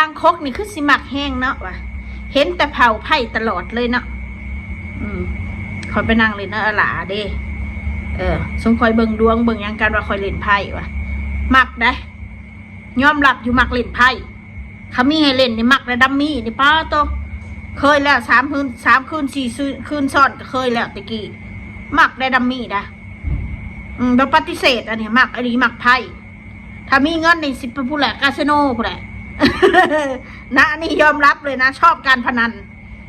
ຕ່າງຄົກນີ້ຄືຊິມັກແຮງເນາະວ່າ ເຫັນແຕ່ເຜົາໄພ້ຕະຫຼອດເລີຍເນາະ. ອືມ ຂ້ອຍໄປນັ່ງຫຼິ້ນນຳອາຫຼາເດ້. ເອີ ຊຸມຂ້ອຍເບິ່ງດວງເບິ່ງຫຍັງກັນວ່າຂ້ອຍຫຼິ້ນໄພ້ວ່າ ມັກໄດ໋ ຍອມຮັບຢູ່ມັກຫຼິ້ນໄພ້. ຄັນມີໃຫ້ຫຼິ້ນນີ້ມັກແລ້ວ ດັມມີ່ນີ້ ປາໂຕ ເຄີຍແລ້ວ ສາມຄືນ ສາມຄືນ ສີ່ຄືນຊ້ອນກໍເຄີຍແລ້ວແຕ່ກີ້. ມັກໄດ໋ ດັມມີ່ນະ. ອືມ ບໍ່ປະຕິເສດ ອັນນີ້ມັກອີ່ຫຼີ ມັກໄພ້. ຖ້າມີເງິນນີ້ຊິໄປພຸ້ນແຫຼະ ກາສິໂນພຸ້ນແຫຼະ. ນະ ອັນນີ້ຍອມຮັບເລີຍນະ ຊອບການພະນັນ.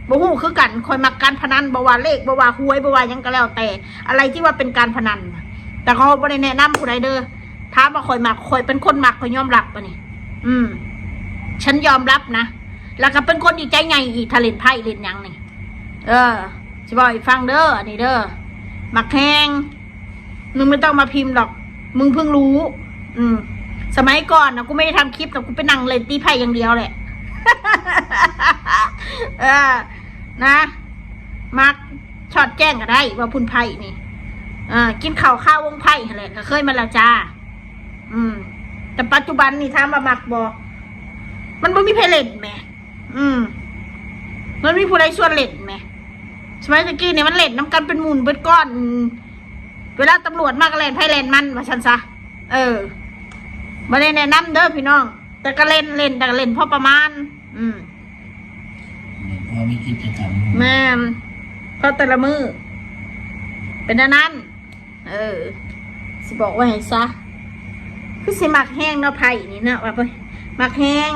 ບໍ່ຮູ້ຄືກັນ ຂ້ອຍມັກການພະນັນ ບໍ່ວ່າເລກ ບໍ່ວ່າຫວຍ ບໍ່ວ່າຫຍັງກໍແລ້ວແຕ່ ອະໄລທີ່ວ່າເປັນການພະນັນ. ແຕ່ຂ້ອຍບໍ່ໄດ້ແນະນຳຜູ້ໃດເດີ. ຖາມວ່າຂ້ອຍມັກ ຂ້ອຍເປັນຄົນມັກ ຂ້ອຍຍອມຮັບອັນນີ້. ອືມ ສັນຍອມຮັບນະ. ແລ້ວກໍເປັນຄົນທີ່ໃຈໃຫຍ່ອີກ ຖ້າຫຼິ້ນໄພ້ຫຼິ້ນຫຍັງນີ້. ເອີ ຊິເວົ້າໃຫ້ຟັງເດີ ອັນນີ້ເດີ ມັກແຮງ. ມຶງບໍ່ຕ້ອງມາພິມດອກ ມຶງເພິ່ງຮູ້. ອືມ ສະໄໝກ່ອນນະ ກູບໍ່ໄດ້ທຳຄລິບນະ ກູໄປນັ່ງຫຼິ້ນຕີໄພ້ຢ່າງດຽວແຫຼະ. ເອີ ນະ ມັກຊອດແຈ້ງກໍໄດ້ ວ່າພຸ້ນໄພ້ນີ້. ເອີ ກິນເຂົ້າຄາວົງໄພ້ຫັ້ນແຫຼະ ກໍເຄີຍມາແລ້ວຈ້າ. ອືມ ແຕ່ປັດຈຸບັນນີ້ຖາມວ່າມັກບໍ່? ມັນບໍ່ມີໃຜຫຼິ້ນແໝ. ອືມ ມັນມີຜູ້ໃດຊວນຫຼິ້ນແໝ? ສະໄໝຕະກີ້ນີ້ມັນຫຼິ້ນນຳກັນເປັນໝູ່ເປັນກ້ອນ. ເວລາຕຳຫຼວດມາກໍແລ່ນໃຜແລ່ນມັນ ວ່າຊັ້ນຊະ. ເອີ ບໍ່ໄດ້ແນະນຳເດີພີ່ນ້ອງ ແຕ່ກໍເລ່ນ ເລ່ນ ແຕ່ກໍເລ່ນພໍປະມານ. ອືມ ພໍມີກິດຈະກຳ. ແມ່ນ ພໍແຕ່ລະມື້ເປັນແນວນັ້ນ. ເອີ ຊິບອກໄວ້ໃຫ້ຊະ ຄືຊິມັກແຮງເນາະ ໄພ້ນີ້ເນາະ ວ່າເພິ່ນມັກແຮງ.